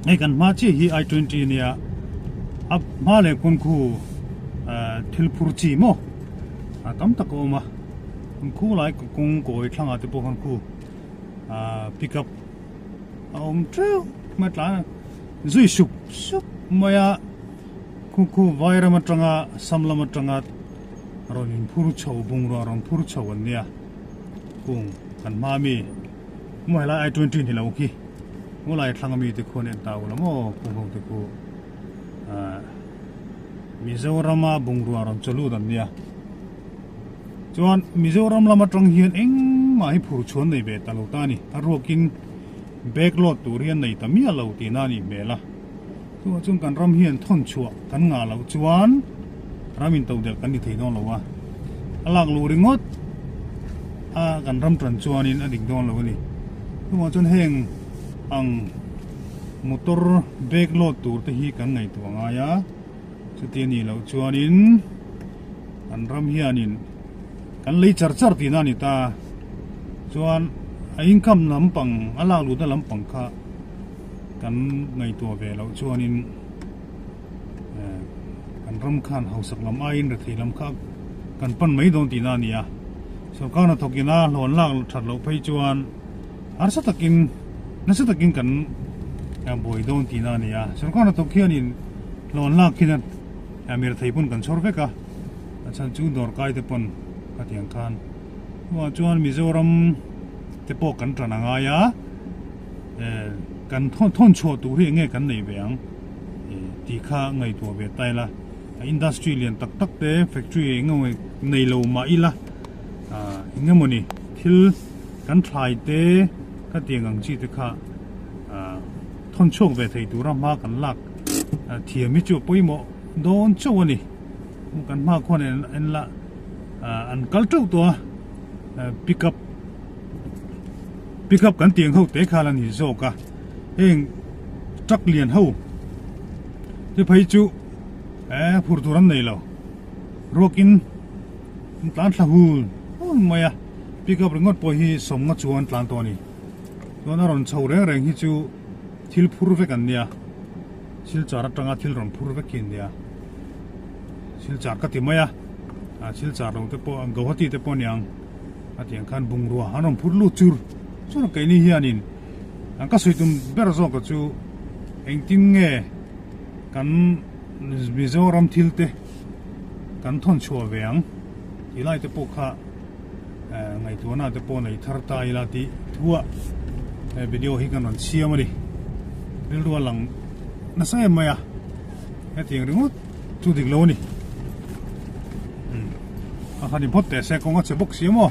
Hei kan hma chiah hi i twenty ania a hma leh pawn khu ah thil phur chi maw a tam tak a awm a khu lai kawng kawi thlangah te pawh khan khu ah pick up a awm teuh mai a tlan zui sup sup mai a khu khu vai ram atanga sam lam atanga rawn inphur chho bungrua rawn phur chho an nia kung kan hma ami maw helai i twenty ni lo khi maw lai thlang ami te khuan en ta ula maw kung ho te khu ah Mizorama bungrua rawn chaw lut an nia chuan Mizoram lam atang hian engmah hi phur chhuan nei ve ta lo ta a ni a ruakin bag load tur hian nei ta miah lo tihna a nih hmel a chuvang chuan kan ram hian thawn chhuah kan ngah loh chuan ram in todelh kan ni thei dawn lo a a lak luh ringawt a kan ram tan chuanin a dik dawn lo a ni chuvang chuan heng ang motor bag load tur te hi kan ngaihtuah ngai a chuti a nih loh chuanin kan ram hianin kan lei char char tihna a ni ta chuan a income lampang a lak luhna lampang kha kan ngaihtuah ve loh chuanin eh kan ram khan hausak lam aiin rethei lam kha kan pan mai dawn tihna a ni a sorkar hnathawk ina hlawn lak that loh phei chuan harsa takin nasa takin kan buai dawn tihna a ni a sorkar hnathawk hianin hlawn lak hian mi rethei pawn kan chhawr vek a a chhan chu dawrkai te pawn khatiang khan chuvang chuan Mizoram te pawh kan tan a ngai a eh kan thawn thawn chhuah tur hi enge kan nei ve ang eh tih kha ngaihtuah ve ta ila a industry lian tak tak te factory eng emaw nei lo mah ila ah eng emawni thil kan thlai te khatiang ang chi te kha ah thawn chhuak ve thei tura hma kan lak thiam hi chu a pawimawh dawn chauh a ni kan hma khuan en la ah an kal teuh tawh a pick up pickup kan tiang ho te khan a ni zawk a heng truck lian ho te phei chu eh phur tur an nei lo ruakin an tlan thla hul hul mai a pickup ringawt pawh hi sawmnga chuan an tlan tawh a ni chuan a rawn chho reng reng hi chu thil phur vek an nia silchar atanga thil rawn phur vek hi an nia silchar ka ti mai a ah silchar lo te pawh Guwahati te pawh a ni ang. A tiang khan bungrua an rawn phur lut chur chur a keini hianin an ka sawi tum ber zawk a chu engtin nge kan Mizoram thil te kan thawn chhuah ve ang tih lai te pawh kha eh ngaihtuahna te pawh nei thar ta ila tih thuah he video hi kan rawn siam a ni rilru a lang nasa em mai a hetiang ringawt chu dik lo a ni. A khan in phawt teh se kawng a che bawk si a maw?